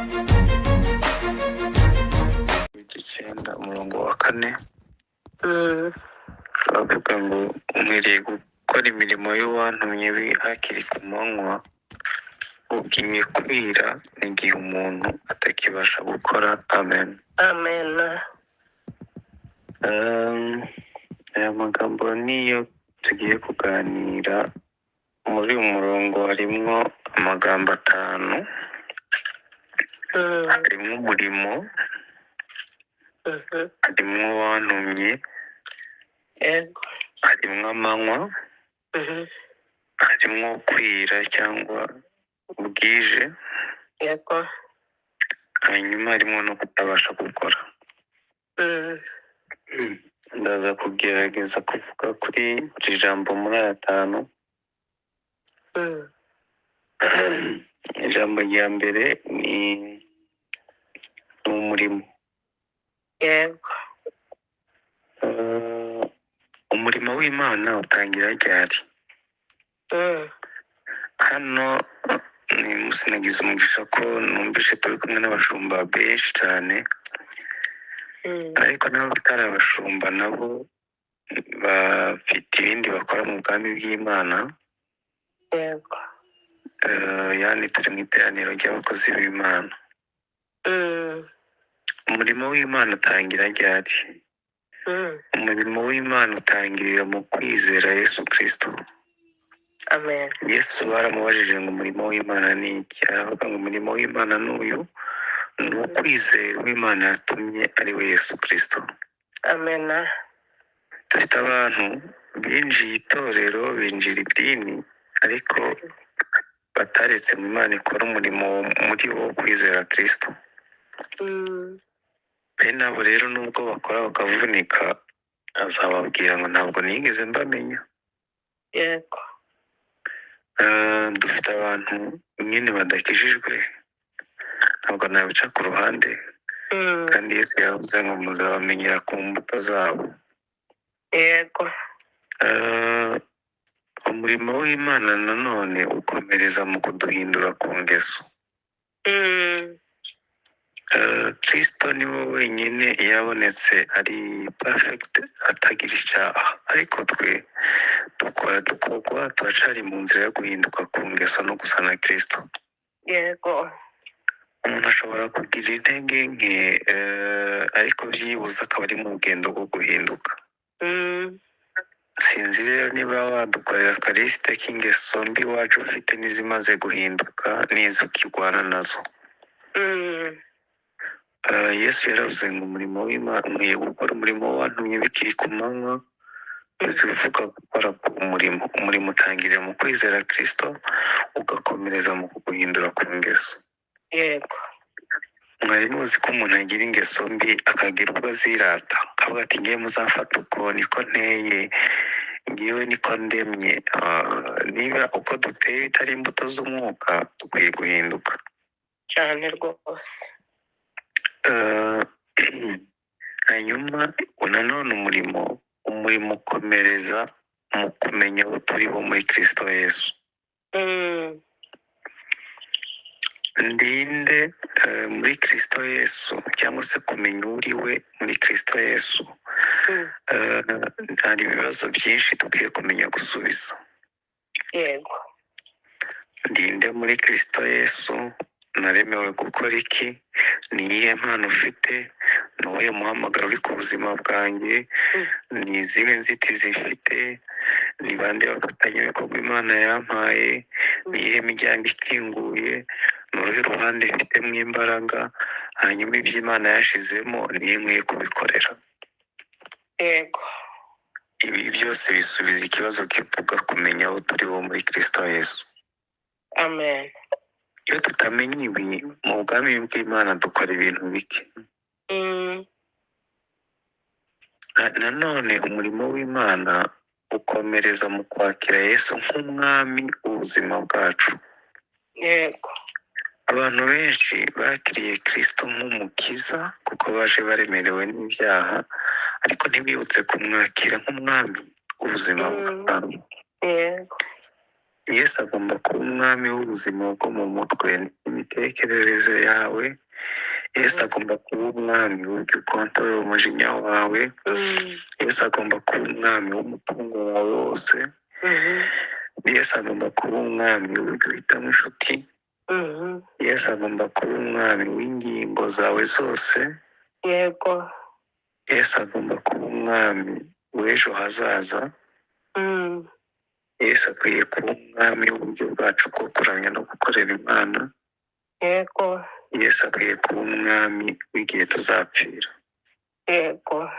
9, umurongo wa 4, baravuga ngo nkwiriye gukora imirimo y'uwantumye hakiri ku manywa, bugiye kwira n'igihe umuntu atakibasha gukora. Amen. Amen. Aya magambo niyo tugiye kuganira. Muri uyu murongo harimo amagambo 5. Harimo umurimo, harimo uwantumye, Yego. harimo amanywa, harimo kwira cyangwa bwije, Yego. hanyuma harimo no kutabasha gukora. Ndaza kugerageza kuvuga kuri buri jambo muri aya 5. Ijambo rya mbere ni umurimo. Yego. Umurimo w'Imana utangira ryari? Hano ni sinagize umugisha ko numvise turi kumwe n'abashumba benshi cyane, ariko n'abatari abashumba nabo bafite ibindi bakora mu bwami bw'Imana. Yego. Yani turi mu iteraniro ry'abakozi b'Imana. Umurimo w'Imana utangira ryari? Umurimo w'Imana utangirira mu kwizera Yesu Kristo. Amen. Yesu baramubajije ngo umurimo w'Imana ni iki? Aravuga ngo umurimo w'Imana ni uyu, ni ukwizera uw'Imana yatumye ari we Yesu Kristo. Amen. Dufite abantu binjiye itorero, binjira idini, ariko bataretse mu Imana ikora umurimo muri bo kwizera Kristo. Bene abo rero nubwo bakora bakavunika, azababwira ngo ntabwo nigeze mbamenya. Yego. Dufite abantu nyine badakijijwe, ntabwo nabica ku ruhande, kandi Yesu yavuze ngo muzabamenyera ku mbuto zabo. Yego. Umurimo w'Imana nanone ukomereza mu kuduhindura ku ngeso. Kristo niwe wenyine yabonetse ari perfect, atagira icyaha, ariko twe dukora dukorwa turacari mu nzira yo guhinduka ku ngeso no gusa na Kristo. Yego. Umuntu ashobora kugira intege nke, ariko byibuze akaba ari mu rugendo rwo guhinduka. Sinzi rero niba wadukorera akarisite k'ingeso mbi wacu ufite n'izimaze guhinduka n'izo ukirwana nazo. Yesu yaravuze ngo umurimo w'Imana, nkwiye gukora umurimo wantumye bikiri ku manywa, bivuga gukora umurimo. Umurimo utangirira mu kwizera Kristo, ugakomereza mu kuguhindura ku ngeso. Yego. Mwari muzi ko umuntu agira ingeso mbi akagira ubwo azirata, akavuga ati ngewe muzafata uko niko nteye, ngewe niko ndemye. Niba uko duteye bitari imbuto z'umwuka, dukwiye guhinduka cyane rwose. Hanyuma nanone umurimo ukomereza mu kumenya abo turi bo muri Kristo Yesu. Ndinde muri Kristo Yesu, cyangwa se kumenya uri we muri Kristo Yesu. Hari ibibazo byinshi dukwiye kumenya gusubiza. Yego. Ndinde muri Kristo Yesu, naremewe gukora iki? Ni iyihe mpano ufite? Ni uwuhe muhamagaro uri ku buzima bwanjye? Ni izihe nzitizi mfite? Ni bande bafatanyabikorwa Imana yampaye? Ni iyihe miryango ikinguye? Ni uruhe ruhande mfitemo imbaraga? Hanyuma ibyo Imana yashizemo niyo nkwiye kubikorera. Yego. Ibi byose bisubiza ikibazo kivuga kumenya aho turi bo muri Kristo Yesu. Amen. Iyo tutamenya ibi, mu bwami bw'Imana dukora ibintu bike. Nanone umurimo w'Imana ukomereza mu kwakira Yesu nk'umwami w'ubuzima bwacu. Yego. Abantu benshi bakiriye Kristo nk'umukiza kuko baje baremerewe n'ibyaha, ariko ntibibutse kumwakira nk'umwami w'ubuzima bwabo. Yego. Yesu agomba kuba umwami w'ubuzima bwo mu mutwe. imitekerereze yawe. Yesu agomba kuba umwami w'uburyo ukontorora umujinya wawe. Yesu agomba kuba umwami w'umutungo wawe wose. Yesu agomba kuba umwami w'uburyo uhitamo inshuti. Yesu agomba kuba umwami w'ingingo zawe zose. Yego. Yesu agomba kuba umwami w'ejo hazaza. Yesu akwiye kuba umwami w'uburyo bwacu bwo kuramya no gukorera Imana. Yego. Yesu akwiye kuba umwami w'igihe tuzapfira. Yego.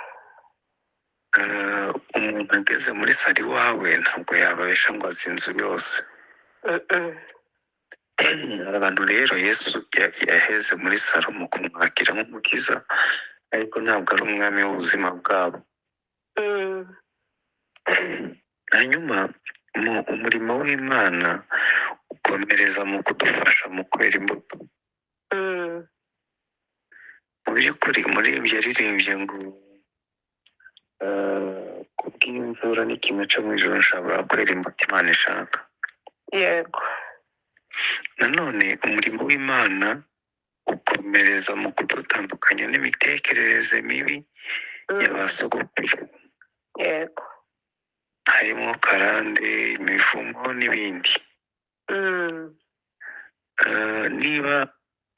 Umuntu ageze muri salo iwawe ntabwo yababesha ngo azi inzu yose. Hari abantu rero Yesu yaheze muri salo mu kumwakira nk'umukiza, ariko ntabwo ari umwami w'ubuzima bwabo. Hanyuma umurimo w'Imana ukomereza mu kudufasha mu kwera imbuto. Mu by'ukuri umuririmbyi yaririmbye ngo kubw'imvura n'ikime cyo mu ijoro nshobora kwera imbuto Imana ishaka. Yego. Nanone umurimo w'Imana ukomereza mu kudutandukanya n'imitekerereze mibi ya ba sogokuru. Yego. Harimo karande, imivumo n'ibindi. Niba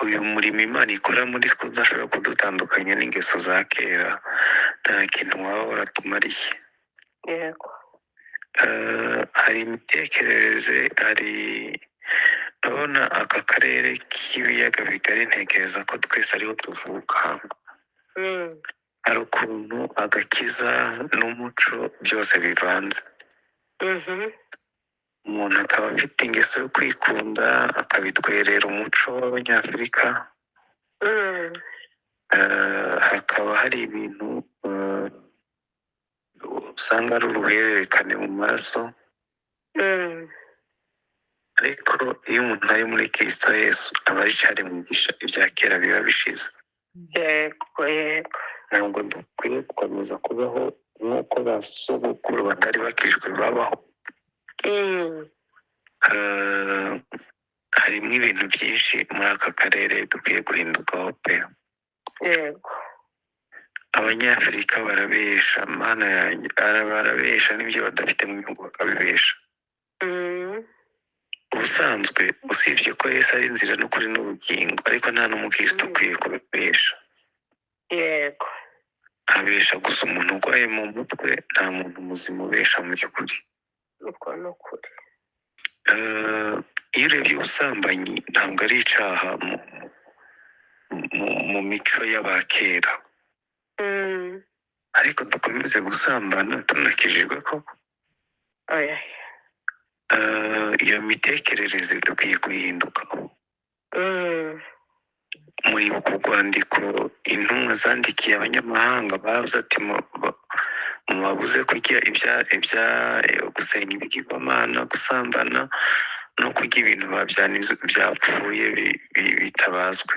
uyu murimo Imana ikora muri twe udashobora kudutandukanya n'ingeso za kera, nta kintu waba waratumariye. Yego. Hari imitekerereze, hari ndabona aka karere k'ibiyaga bigari, ntekereza ko twese ariho tuvuka. Hari ukuntu agakiza n'umuco byose bivanze. Umuntu akaba afite ingeso yo kwikunda, akabitwerera umuco w'Abanyafurika. Hakaba hari ibintu usanga ari uruhererekane mu maraso. Ariko iyo umuntu ari muri Kristo Yesu aba ari icyaremwe ibya kera biba bishize. Yego, yego. Ntabwo dukwiye gukomeza kubaho nk'uko ba sogokuru batari bakijwe babaho. Harimo ibintu byinshi muri aka karere dukwiye guhindukaho pe. Yego. Abanyafurika barabesha, Mana yanjye, barabesha n'ibyo badafite mu nyungu bakabibesha. Ubusanzwe usibye ko Yesu ari inzira n'ukuri n'ubugingo, ariko nta n'umukristo ukwiye kubibesha. Yego. Abesha gusa umuntu urwaye mu mutwe, nta muntu muzima ubesha mu by'ukuri. Uko ni ukuri. Iyo urebye ubusambanyi ntabwo ari icyaha mu mico y'abakera. Ariko dukomeze gusambana tunakijijwe koko? Oya. Iyo mitekerereze dukwiye kuyihindukaho. Muribuka urwandiko intumwa zandikiye abanyamahanga, baravuze ati mubabuze kurya ibya gusenga ibigirwamana, gusambana no kurya ibintu byapfuye bitabazwe.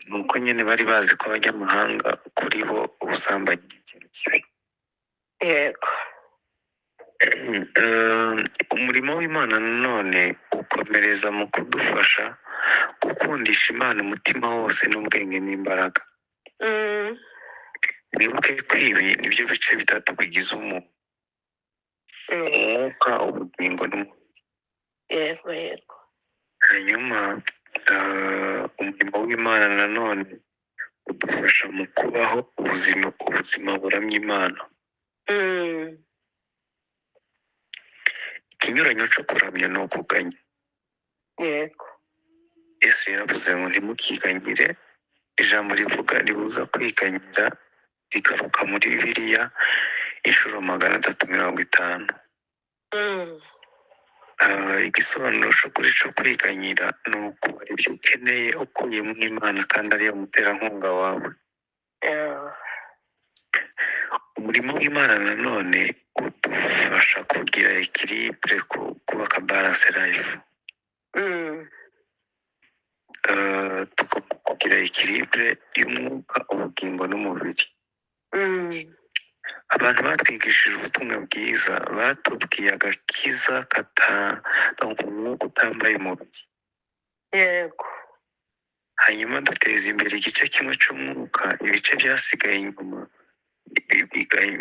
Nuko nyine bari bazi ko abanyamahanga kuri bo ubusambanyi ni ikintu kibi. Yego. Umurimo w'Imana nanone ukomereza mu kudufasha gukundisha Imana umutima wose n'ubwenge n'imbaraga. Wibuke ko ibi nibyo bice bitatu bigize umuntu: umwuka, ubugingo n'umubiri. Yego, yego. Hanyuma umurimo w'Imana nanone udufasha mu kubaho ubuzima buramya Imana. Ikinyuranyo cyo kuramya ni ukuganya. Yego. Yesu yaravuze ngo ntimukiganyire. Ijambo rivuga ribuza kwiganyira rigaruka muri Bibiliya inshuro 350. Igisobanuro cyo kuri cyo kwiganyira ni ukubara ibyo ukeneye ukuyemo Imana kandi ariyo muterankunga wawe. Umurimo w'Imana nanone udufasha kugira équilibre, kubaka balance life. Tugomba kugira équilibre y'umwuka, ubugingo n'umubiri. Abantu batwigishije ubutumwa bwiza batubwiye agakiza kata umwuka utambaye umubiri. Yego. Hanyuma duteza imbere igice kimwe cy'umwuka, ibice byasigaye inyuma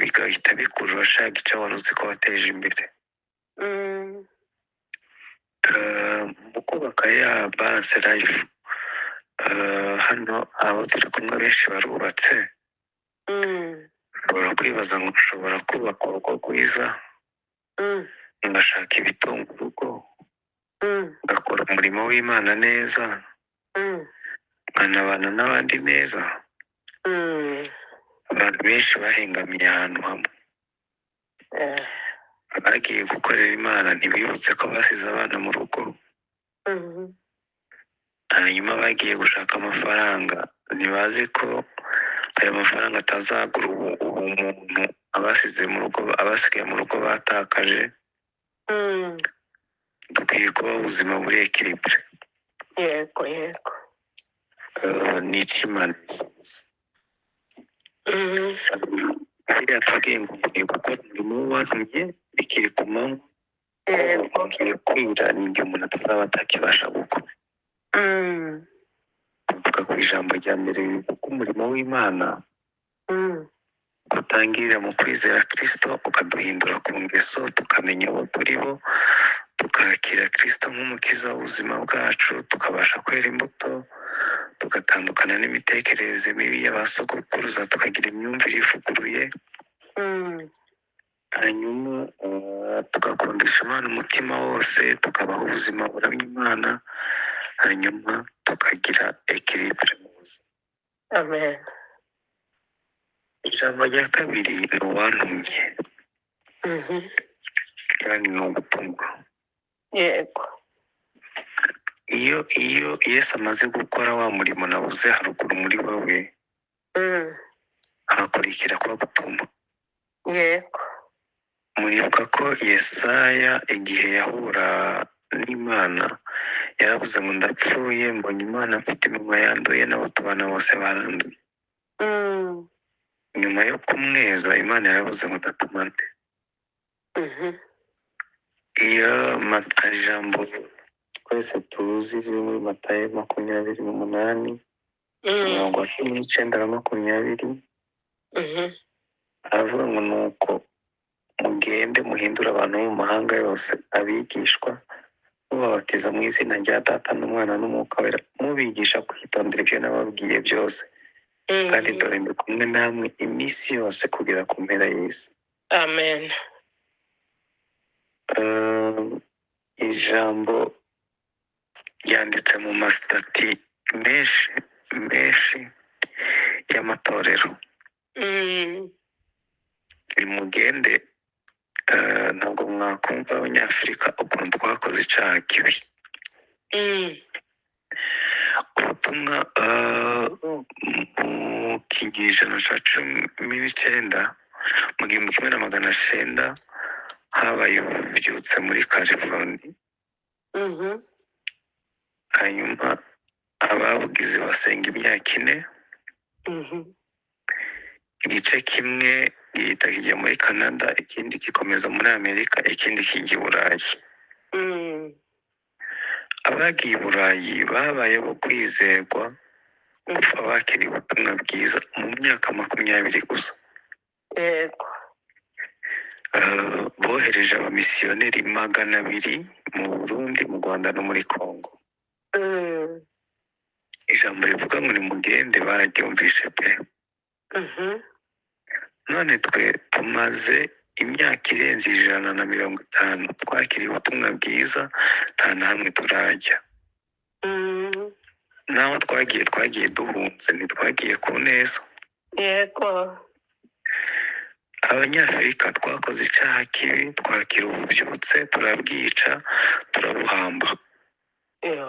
bigahita bikurura sha gice wari uzi ko wateje imbere. Mu kubaka ya balance life, hano abo turi kumwe benshi barubatse. Ushobora kwibaza ngo ushobora kubaka urugo rwiza, ngashaka ibitunga urugo, ngakora umurimo w'Imana neza, nkanabana n'abandi neza. Abantu benshi bahengamiye ahantu hamwe. Abagiye gukorera Imana ntibibutse ko basize abana mu rugo. Hanyuma bagiye gushaka amafaranga ntibazi ko ayo mafaranga atazagura ubumuntu abasize mu rugo, abasigaye mu rugo batakaje. Dukwiye kubaho ubuzima buri équilibré. Yego yego. Ni icyo Imana yifuza. Bibiliya yatubwiye ngo mukwiye gukora umurimo w'uwantumye bikiri ku manywa, bugiye kwira n'igihe umuntu atazaba atakibasha gukora. Tuvuga ku ijambo rya mbere rivuga umurimo w'Imana utangirira mu kwizera Kristo, ukaduhindura ku ngeso, tukamenya abo turi bo, tukakira Kristo nk'umukiza w'ubuzima bwacu, tukabasha kwera imbuto, tugatandukana n'imitekerereze mibi y'abasogokuruza, tukagira imyumvire ivuguruye. Hanyuma tugakundisha Imana umutima wose, tukabaho ubuzima buramya Imana, hanyuma tukagira équilibre mu buzima. Amen. Ijambo rya kabiri ni uwantumye, kandi ni ugutumwa. Iyo Yesu amaze gukora wa murimo nabuze haruguru muri wowe, hakurikira kwa gutuma. Muribuka ko Yesaya igihe yahura n'Imana yaravuze ngo ndapfuye, mbonye Imana mfite iminwa yanduye, n'abo tubana bose baranduye. Nyuma yo kumweza, Imana yaravuze ngo ndatuma nde? Iyo ijambo twese tuzi riri muri Matayo 28, umurongo wa 19 na 20, aravuga ngo nuko mugende muhindure abantu bo mu mahanga yose abigishwa, mubabatiza mu izina rya Data n'Umwana n'Umwuka Wera, mubigisha kwitondera ibyo nababwiye byose, kandi dore ndi kumwe namwe iminsi yose kugera ku mpera y'isi. Amen. Ijambo ryanditse mu masitati menshi menshi y'amatorero. Nimugende. Ntabwo mwakumva Abanyafurika ukuntu twakoze icyaha kibi. Ubutumwa mu kinyejana cya 19, mu 1900, habaye ububyutse muri California. Hanyuma ababugize basenga imyaka 4. Igice kimwe gihita kijya muri Canada, ikindi gikomeza muri Amerika, ikindi kijya i Burayi. Abagiye i Burayi babaye bo kwizerwa kuva bakiriye ubutumwa bwiza mu myaka 20 gusa. Bohereje abamisiyoneri 200 mu Burundi, mu Rwanda no muri Congo. Ijambo rivuga ngo nimugende bararyumvishe pe. None twe tumaze imyaka irenze 150 twakiriye ubutumwa bwiza, nta na hamwe turajya. N'aho twagiye, twagiye duhunze, ntitwagiye ku neza. Abanyafurika twakoze icyaha kibi, twakira ububyutse turabwica, turabuhamba. Yo.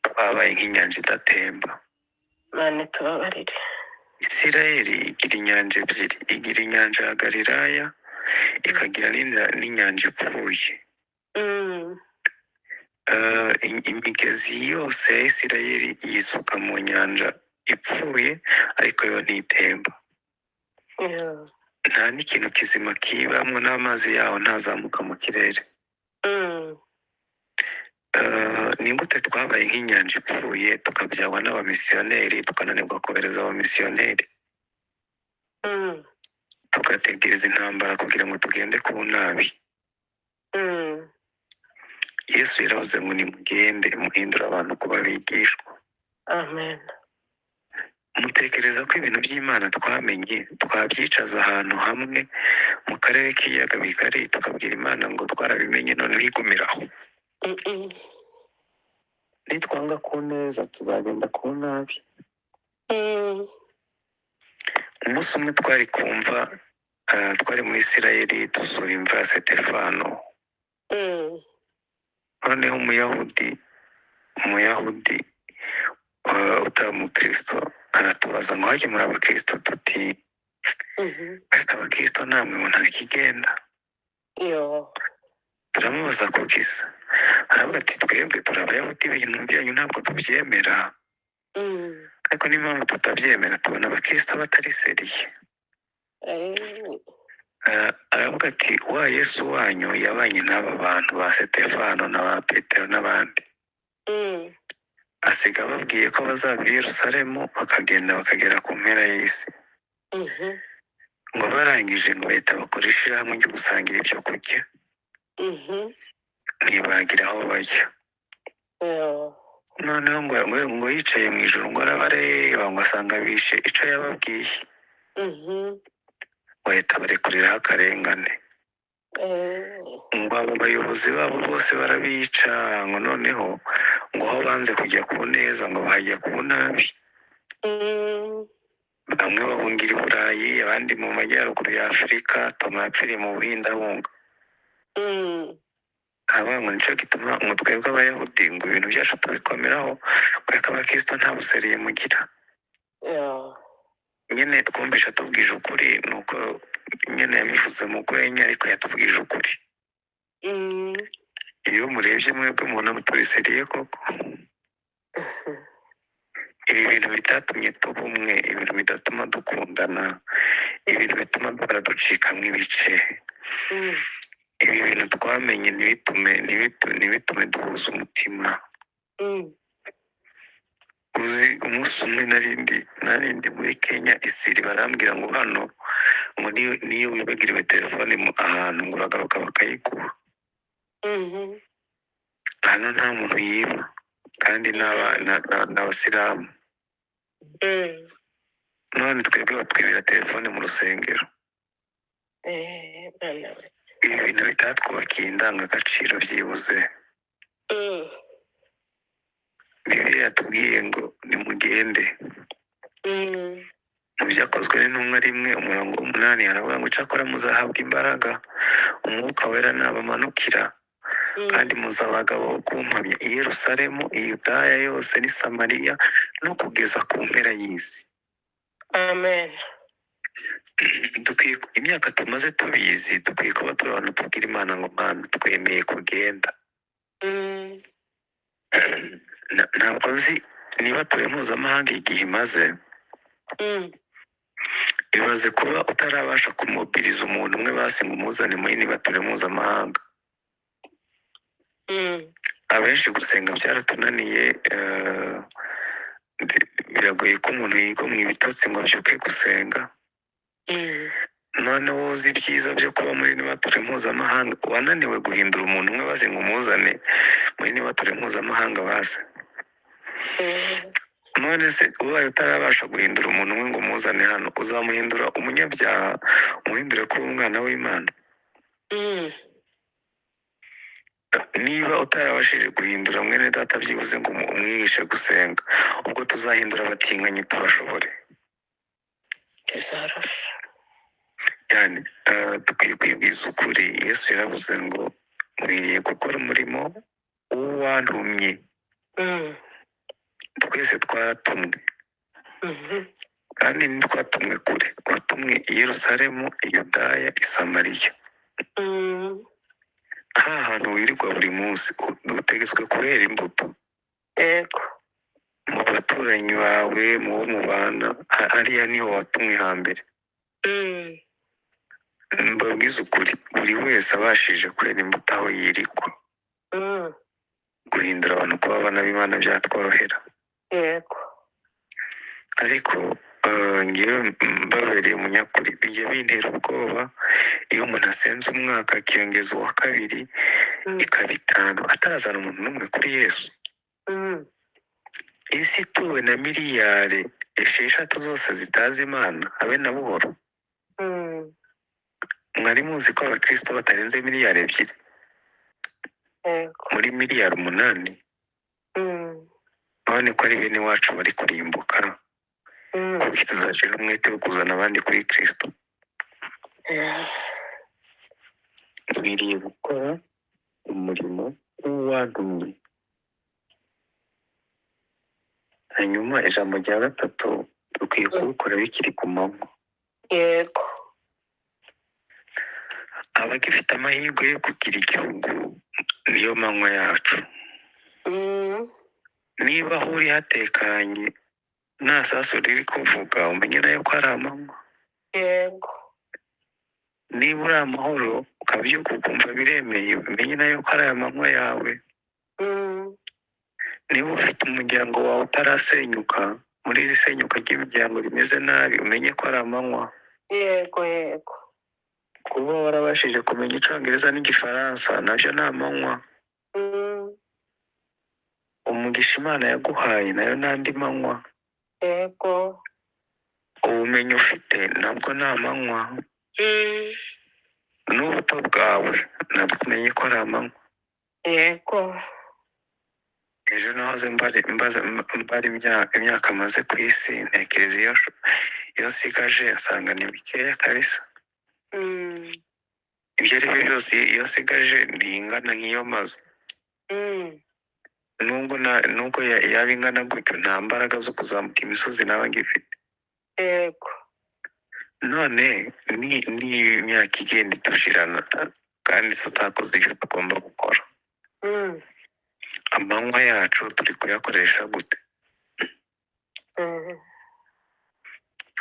Twabaye nk'inyanja idatemba. Mana tubabarire. Isirayeli igira inyanja ebyiri: igira inyanja ya Galilaya, ikagira n'inyanja ipfuye. Imigezi yose ya Isirayeli yisuka mu nyanja ipfuye, ariko yo ntitemba. Yo. Nta n'ikintu kizima kibamwo, n'amazi yaho ntazamuka mu kirere. Ni gute twabaye nk'inyanja ipfuye, tukabyagwa n'abamisiyoneri, tukananirwa kohereza abamisiyoneri, tugategereza intambara kugira ngo tugende ku nabi? Yesu yaravuze ngo nimugende muhindure abantu kuba abigishwa. Amen. Mutekereza ko ibintu by'Imana twamenye twabyicaza ahantu hamwe mu karere k'ibiyaga bigari, tukabwira Imana ngo twarabimenye, noneho igumiraho? Nitwanga ku neza, tuzagenda ku nabi. Umunsi umwe twari kumva, twari muri Isirayeli, dusura imva ya Setefano. Noneho umuyahudi utari umukristo aratubaza ngo: "Hajye muri abakristo?" Tuti: "Ariko abakristo namwe ngo nta kigenda." Yo. Turamubaza ko kisa, aravuga ati: "Twebwe turi abayahudi, ibintu byanyu ntabwo tubyemera, ariko n'impamvu tutabyemera, tubona abakristo batari sérieux." Aravuga ati: "Wa Yesu wanyu yabanye n'aba bantu ba Setefano na ba Petero n'abandi, asiga ababwiye ko bazava i Yerusalemu bakagenda bakagera ku mpera y'isi." Ngo barangije ngo bahita bakora ishyirahamwe ryo gusangira ibyo kurya, ntibagira aho bajya. Yo. Noneho ngo yicaye mu ijoro, ngo arabareba, ngo asanga bishe icyo yababwiye, bahita barekuriraho akarengane. Ngo abo bayobozi babo bose barabica, ngo noneho ngo aho banze kujya ku neza, ngo bahajya ku nabi. Bamwe bahungira i Burayi, abandi mu majyaruguru ya Afurika. Toma yapfiriye mu Buhinde ahunga. Aravuga ngo nicyo gituma ngo twebwe abayahudi ngo ibintu byacu tubikomeraho, kubera ko abakristo nta bu sérieux mugira. Yo. Nyine twumvisha atubwije ukuri, ni uko nyine yabivuze mu rwenya, ariko yatubwije ukuri. Iyo murebye mwebwe mubona turi sérieux koko? Ibi bintu bitatumye tuba umwe, ibintu bidatuma dukundana, ibintu bituma duhora ducikamo ibice, ibi bintu twamenye ntibitume duhuza umutima. Uzi umunsi umwe narindi muri Kenya isiri, barambwira ngo hano ngo niyo wibagiriwe telefone ahantu, ngo uragaruka bakayiguha. Hano nta muntu yiba, kandi n'abasilamu. None twebwe batwibira telefone mu rusengero. Eh, bana we. Ibi bintu bitatwubakiye indangagaciro byibuze. Bibiliya yatubwiye ngo nimugende. Mu Byakozwe n'Intumwa 1:8 haravuga ngo: "Icyakora muzahabwa imbaraga Umwuka Wera nabamanukira, kandi muzaba abagabo bo kumpamya i Yerusalemu, i Yudaya yose n'i Samariya, no kugeza ku mpera y'isi." Amen. Dukwiye, imyaka tumaze tubizi, dukwiye kuba turi abantu tubwira Imana ngo: "Mana, twemeye kugenda." Ntabwo nzi niba turi mpuzamahanga igihe imaze. Ibaze kuba utarabasha kumobiriza umuntu umwe basi ngo umuzane muri niba turi mpuzamahanga. Abenshi gusenga byaratunaniye. Biragoye ko umuntu yigomwa ibitotsi ngo abyuke gusenga. Noneho uzi ibyiza byo kuba muri niba turi mpuzamahanga, wananiwe guhindura umuntu umwe basi ngo umuzane muri niba turi mpuzamahanga basi. None se ubaye utarabasha guhindura umuntu umwe ngo umuzane hano, uzamuhindura umunyabyaha, umuhindure kuba umwana w'Imana? Niba utarabashije guhindura mwene data byibuze ngo umwigishe gusenga, ubwo tuzahindura abatinganyi tubashobore? Tuzarusha. Yani dukwiye kwibwiza ukuri. Yesu yaravuze ngo: "Nkwiriye gukora umurimo w'uwantumye." Twese twaratumwe, kandi ntitwatumwe kure, watumwe i Yerusalemu, i Yudaya, i Samariya. Ha hantu wirirwa buri munsi, utegetswe kuhera imbuto. Mu baturanyi bawe, mu bo mubana, hariya niho watumwe hambere. Mbabwize ukuri, buri wese abashije kwera imbuto aho yirirwa, Guhindura abantu kuba abana b'Imana byatworohera. Yego. Ariko ngewe mbabereye umunyakuri, bijya bintera ubwoba iyo umuntu asenze umwaka akiyongeza uwa kabiri, ikaba 5, atarazana umuntu n'umwe kuri Yesu. Isi ituwe na miliyari 6 zose zitazi Imana habe na buhoro. Mwari muzi ko abakristo batarenze miliyari 2? Yego. Muri miliyari 8. None ko ari bene wacu bari kurimbuka, kuko tuzashyira umwete wo kuzana abandi kuri Kristo? Nkwiriye gukora umurimo w'uwantumye. Hanyuma ijambo rya gatatu, dukwiye kuwukora bikiri ku manywa. Yego. Abagifite amahirwe yo kugira igihugu, niyo manywa yacu. Niba aho uri hatekanye, nta sasu riri kuvuga, umenye nayo ko ari amanywa. Yego. Niba uri amahoro, ukabyuka ukumva biremeye, umenye nayo ko ari amanywa yawe. Niba ufite umuryango wawe utarasenyuka muri iri senyuka ry'imiryango rimeze nabi, umenye ko ari amanywa. Yego yego. Kuba warabashije kumenya Icyongereza n'Igifaransa, nabyo ni amanywa. Umugisha Imana yaguhaye nayo n'andi manywa. Yego. Ubumenyi ufite nabwo ni amanywa. N'ubuto bwawe nabwo umenye ko ari amanywa. Yego. Ejo nahoze mbara imyaka maze ku isi, ntekereza iyo nsigaje, nsanga ni mikeya kabisa. Ibyo ari byo byose, iyo nsigaje ntingana nk'iyo maze. Nubwo yaba ingana gutyo, nta mbaraga zo kuzamuka imisozi naba ngifite. Yego. None ni imyaka igenda itushirana kandi tutakoze ibyo tugomba gukora, amanywa yacu turi kuyakoresha gute?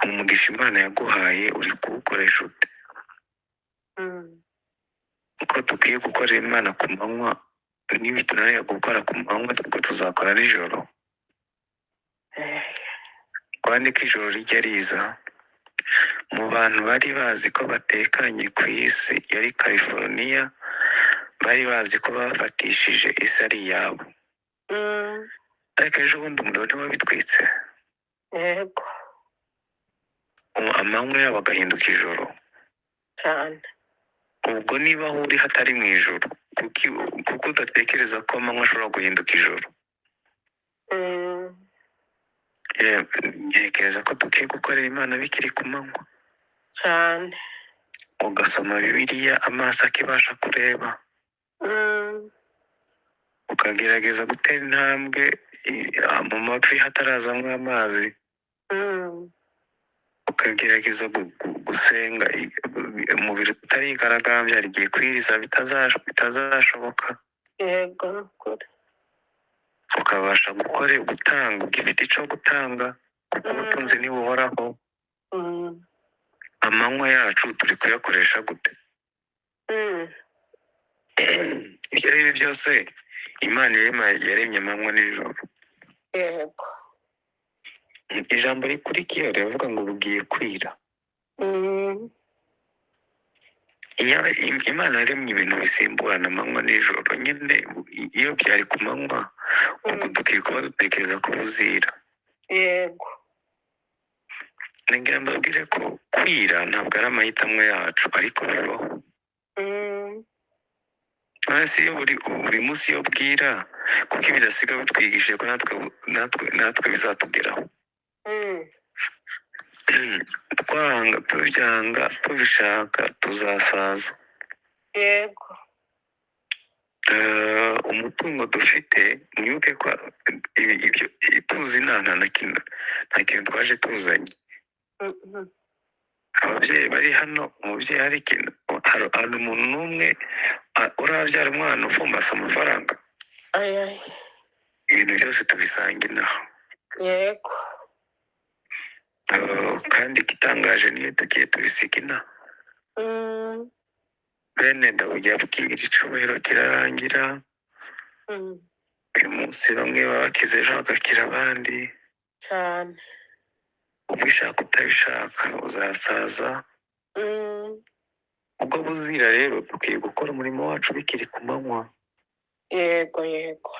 Umugisha Imana yaguhaye uri kuwukoresha ute? Uko dukwiye gukorera Imana ku manywa, niba tunanira gukora ku manywa, ubwo tuzakora nijoro? Kandi ko ijoro rijya riza. Mu bantu bari bazi ko batekanye ku isi yari California, bari bazi ko bafatishije isi ari iyabo, ariko ejo bundi umuriro ntiwabitwitse. Yego. Amanywa yabo agahinduka ijoro. Cyane. Ubwo niba aho uri hatari mu ijoro, kuko udatekereza ko amanywa ashobora guhinduka ijoro? Ntekereza ko dukwiye gukorera Imana bikiri ku manywa. Cyane. Ugasoma Bibiliya amaso akibasha kureba, ukagerageza gutera intambwe mu mavi hatarazamo amazi, ukagerageza gusenga umubiri utarigaragambya. Hari igihe kwiriza bitazashoboka. Yego, ni ukuri. Ukabasha gukora, gutanga ugifite icyo gutanga, kuko ubutunzi ntibuhoraho. Amanywa yacu turi kuyakoresha gute? Ibyo ari byo byose, Imana yaremye amanywa n'ijoro. Yego. Ijambo rikurikiye riravuga ngo bugiye kwira. Iyo Imana yaremye ibintu bisimburana, amanywa n'ijoro nyine, iyo byari ku manywa, ubwo dukwiye kuba dutekereza ko buzira. Yego. Ngira mbabwire ko kwira ntabwo ari amahitamo yacu, ariko bibaho. None se iyo buri munsi iyo bwira, kuko bidasiga bitwigishije ko natwe bizatugeraho? Twanga tubyanga, tubishaka, tuzasaza. Yego. Umutungo dufite, mwibuke ko ibyo tuzi nta na kimwe, nta kintu twaje tuzanye. Ababyeyi bari hano, umubyeyi hari ikintu, hari umuntu n'umwe urabyara umwana ufumbase amafaranga? Ay, ay. Ibintu byose tubisanga inaha. Yego. Kandi igitangaje, niyo tugiye tubisiga inaha. Bene Dawidi yabwira, icyubahiro kirarangira. Uyu munsi bamwe baba bakize, ejo hagakira abandi. Cyane. Ubishaka utabishaka uzasaza. Ubwo buzira rero dukwiye gukora umurimo wacu bikiri ku manywa. Yego, yego.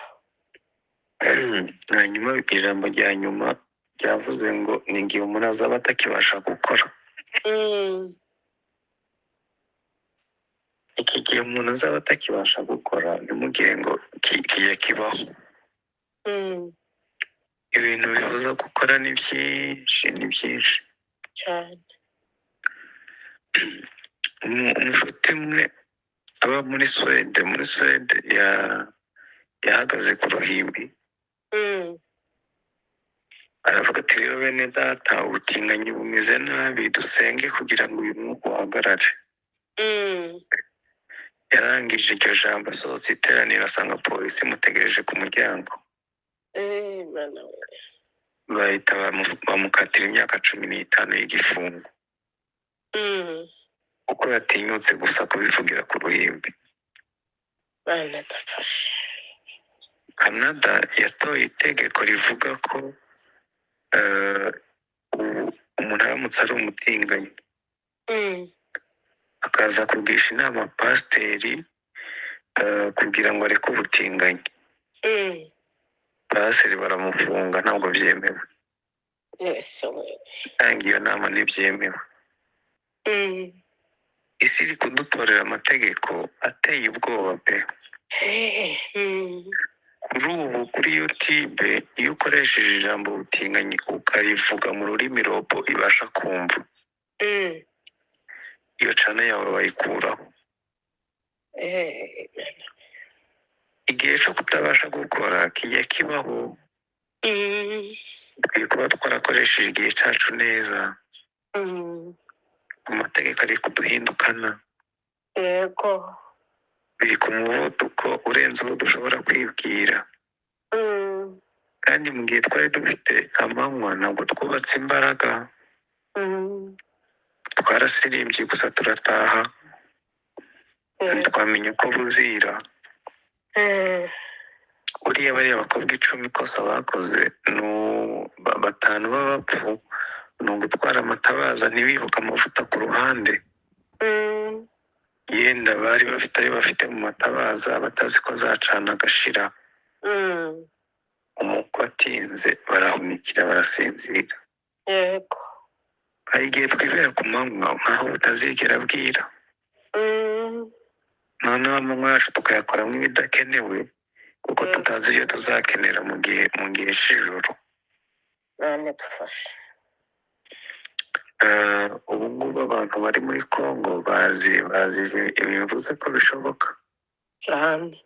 Hanyuma ijambo rya nyuma ryavuze ngo ni igihe umuntu azaba atakibasha gukora. Iki gihe umuntu azaba atakibasha gukora, ntimugire ngo kijya kibaho. Ibintu bibuza gukora ni byinshi, ni byinshi. Cyane. Umushuti umwe aba muri Suwede, muri Suwede yahagaze ku ruhimbi, aravuga ati: "Rero bene data, ubutinganyi bumeze nabi, dusenge kugira ngo uyu mwuka uhagarare." Yarangije iryo jambo, asohotse iteraniro asanga polisi imutegereje ku muryango. Eh, Mana we. Bahita bamukatira imyaka 15 y'igifungo kuko yatinyutse gusa kubivugira ku ruhimbi. Mana dufashe. Canada yatoye itegeko rivuga ko ubu umuntu aramutse ari umutinganyi, akaza kugisha inama pasiteri kugira ngo areke ubutinganyi, pasiteri baramufunga, ntabwo byemewe. Yesu we. Gutanga iyo nama ntibyemewe. Isi iri kudutorera amategeko ateye ubwoba pe. Kuri ubu kuri YouTube, iyo ukoresheje ijambo ubutinganyi ukarivuga mu rurimi robot ibasha kumva, iyo channel yawe bayikuraho. Igihe cyo kutabasha gukora kijya kibaho. Dukwiye kuba twarakoresheje igihe cyacu neza. Amategeko ari kuduhindukana. Biri ku muvuduko urenze uwo dushobora kwibwira. Kandi mu gihe twari dufite amanywa, ntabwo twubatse imbaraga. Twarasirimbye gusa turataha. Ntitwamenya uko buzira. Buriya bariya bakobwa 10 ikosa bakoze ni batanu b'abapfu, ni ugutwara amatabaza ntibibuke amavuta ku ruhande. Yenda bari bafite ayo bafite mu matabaza, batazi ko azacana agashira. Umukwe atinze barahunikira, barasinzira. Hari igihe twibera ku manywa nkaho butazigera bwira. Noneho amanywa yacu tukayakoramo ibidakenewe kuko tutazi ibyo tuzakenera mu gihe cy'ijoro. Mana dufashe. Ubu ngubu abantu bari muri Congo bazi ibi bivuze ko bishoboka. Cyane.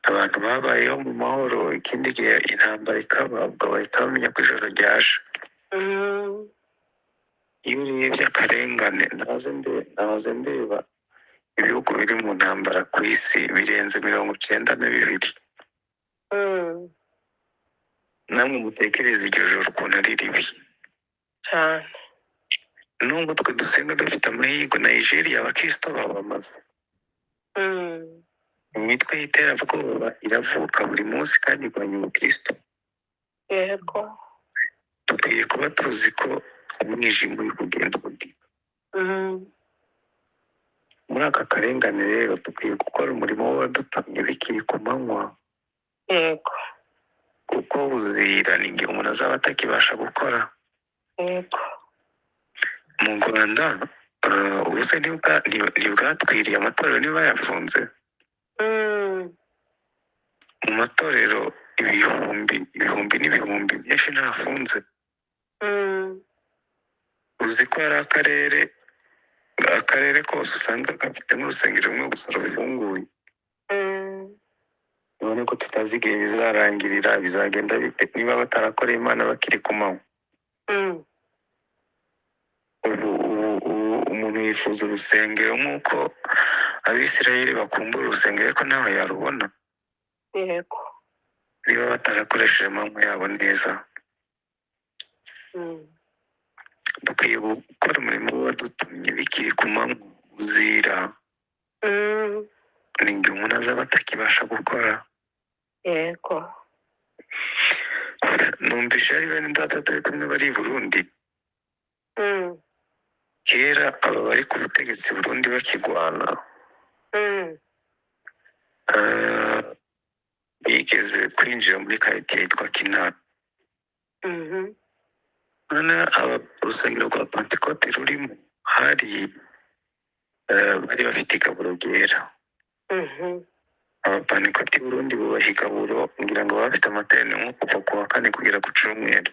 Abantu babayeho mu mahoro, ikindi gihe intambara ikaba, ubwo bahita bamenya ko ijoro ryaje. Iyo urebye akarengane, nahoze ndeba ibihugu biri mu ntambara ku isi birenze 92. Namwe mutekereze iryo joro ukuntu ari ribi. Cyane. Nubwo twe dusenga dufite amahirwe, Nigeria abakristo babamaze. Imitwe y'iterabwoba iravuka buri munsi kandi irwanya ubukristo. Dukwiye kuba tuzi ko umwijima uri kugenda ubudika. Muri aka karengane rero dukwiye gukora umurimo w'abadutumye bikiri ku manywa, kuko buzira ni igihe umuntu azaba atakibasha gukora. Mu Rwanda ubu se ntibwatwiriye? Amatorero ntibayafunze? Mu matorero ibihumbi ibihumbi n'ibihumbi byinshi ntafunze. Uzi ko hari akarere kose usanga gafite nk'urusengero rumwe gusa rufunguye? None ko tutazi igihe bizarangirira, bizagenda bite niba batarakoreye Imana bakiri ku manywa? Ubu umuntu yifuza urusengero nk'uko Abisirayeli bakumbura urusengero, ariko ntaho yarubona niba batarakoresheje amanywa yabo neza. Dukwiye gukora umurimo wadutumye bikiri ku manywa, uzira ni igihe umuntu azaba atakibasha gukora. Yego. Numvise ari bene data turi kumwe bari i Burundi. Kera aba bari ku butegetsi Burundi bakigwana, bigeze kwinjira muri karitsiye yitwa Kinama. Noneho aba urusengero rwa Pantekote rurimo hari bari bafite igaburo ryera. Abapantekoti Burundi bubaha igaburo, ngira ngo baba bafite amateraniro nko kuva ku wa kane kugera ku cyumweru.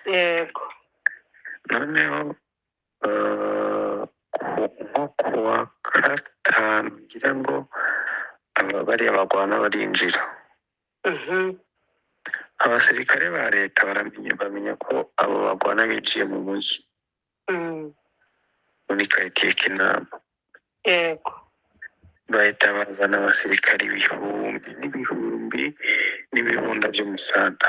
Yego. Noneho nko ku wa gatanu ngira ngo aba bariya bagwana barinjira. Abasirikare ba leta baramenya, bamenya ko abo bagwana binjiye mu mujyi, muri karitsiye Kinama. Yego. Bahita bazana abasirikare ibihumbi n'ibihumbi n'ibibunda by'umusada.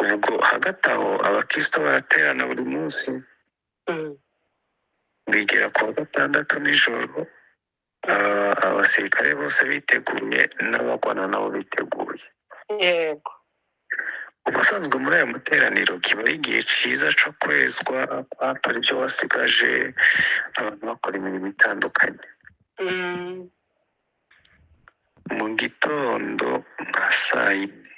Ubwo hagati aho abakristo baraterana buri munsi. Bigera ku wa gatandatu nijoro, abasirikare bose biteguye n'abagwana nabo biteguye. Yego. Ubusanzwe muri aya materaniro kiba ari igihe cyiza cyo kwezwa, kwatura ibyo wasigaje, abantu bakora imirimo itandukanye. Mu gitondo nka saa yine,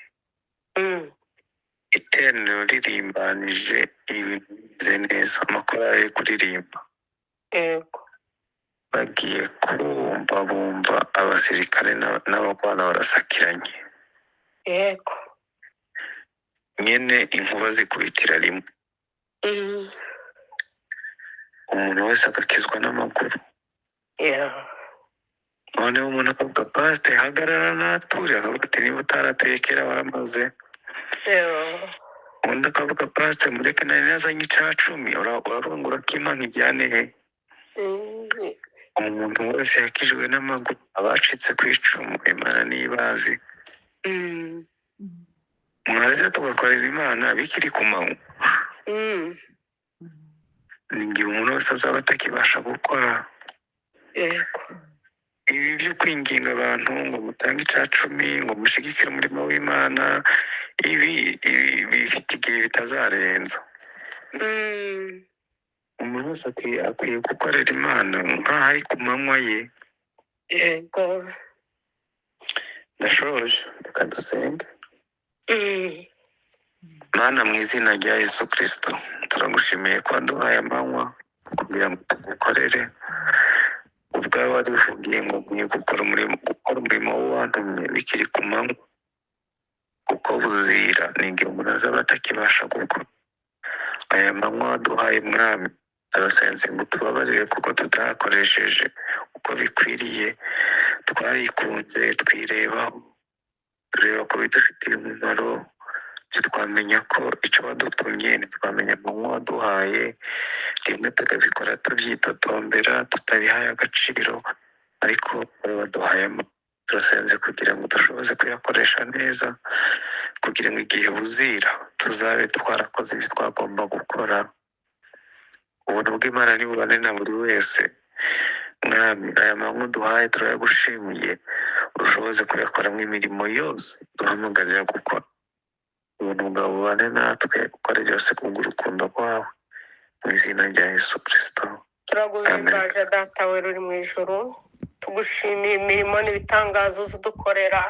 iteraniro ririmbanije, ibintu bimeze neza, amakorali ari kuririmba. Yego. Bagiye kumva bumva abasirikare n'abagwana barasakiranye. Yego. Nyine inkuba zikubitira rimwe, umuntu wese agakizwa n'amaguru. Noneho umuntu akavuga: "Pasite, hagarara nature." Akavuga ati: "Niba utaratuye kera waramaze." Undi akavuga: "Pasite, mureke, nari nazanye icacumi, urarungura kimpa nkijyane he?" Umuntu wese yakijwe n'amaguru, abacitse ku icumu Imana nibazi. Mwareze tugakorera Imana bikiri ku manywa. Ni igihe umuntu wese azaba atakibasha gukora. Yego. Ibi byo kwinginga abantu ngo mutange icacumi, ngo mushyigikire umurimo w'Imana, ibi bifite igihe bitazarenza. Umuntu wese akwiye gukorera Imana nk'aho ari ku manywa ye. Yego. Ndashoje, reka dusenge. Mana, mu izina rya Yesu Kirisito, turagushimiye ko waduhaye amanywa kugira ngo tugukorere. Ubwawe warivugiye ngo nkwiye gukora umurimo w'uwantumye bikiri ku manywa, kuko buzira ni igihe umuntu azaba atakibasha gukora. Aya manywa waduhaye, Mwami, turasenze ngo tubabarire kuko tutakoresheje uko bikwiriye. Twarikunze, twirebaho, tureba ko bidufitiye umumaro, ntitwamenya ko icyo wadutumye, ntitwamenya amanywa waduhaye. Rimwe tukabikora tubyitotombera, tutabihaye agaciro, ariko wowe waduhaye amanywa, turasenze kugira ngo dushoboze kuyakoresha neza, kugira ngo igihe buzira tuzabe twarakoze ibyo twagomba gukora. Ubuntu bw'Imana nibubane na buri wese. Mwami, aya manywa uduhaye turayagushimiye, ushoboze kuyakoramo imirimo yose duhamagarira gukora. Ubuntu bwawe bubane natwe, ukore byose kubw'urukundo rwawe, mu izina rya Yesu Kirisito, amen. Turaguhimbaje, Data wera uri mu ijuru, tugushimiye imirimo n'ibitangazo udukorera.